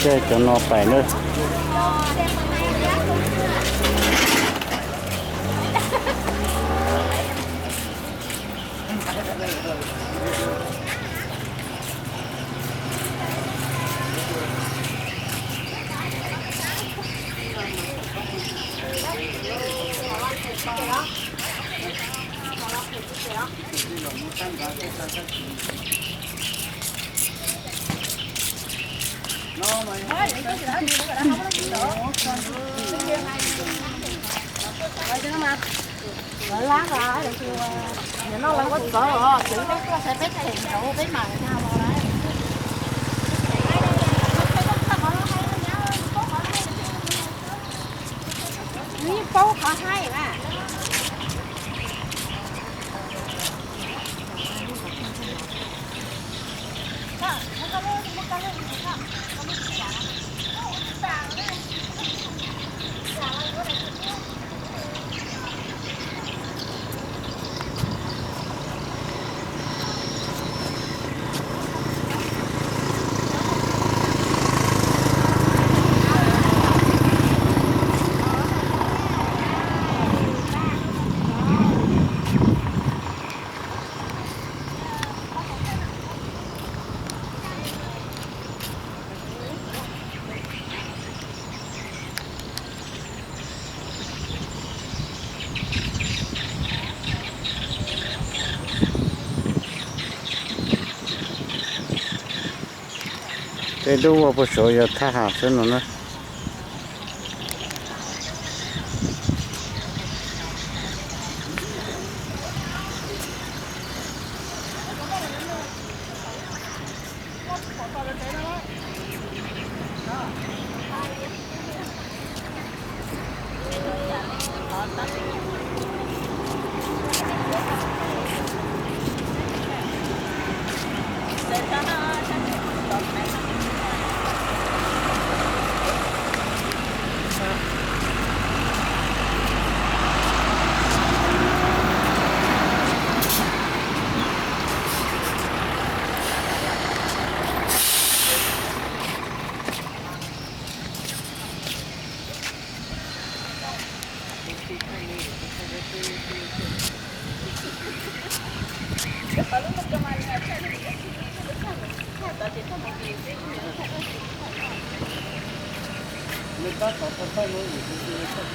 Coj cov no pais na. Lawv lab los, nim no lawv ua txawv os, ces peb tuaj saib peb them nraud peb mam los na. Nws yeej paub qhov haib na. Peb lub ua puag saud yog thaj ham xwb no na. Nws tab tom tau thaij lub YouTube.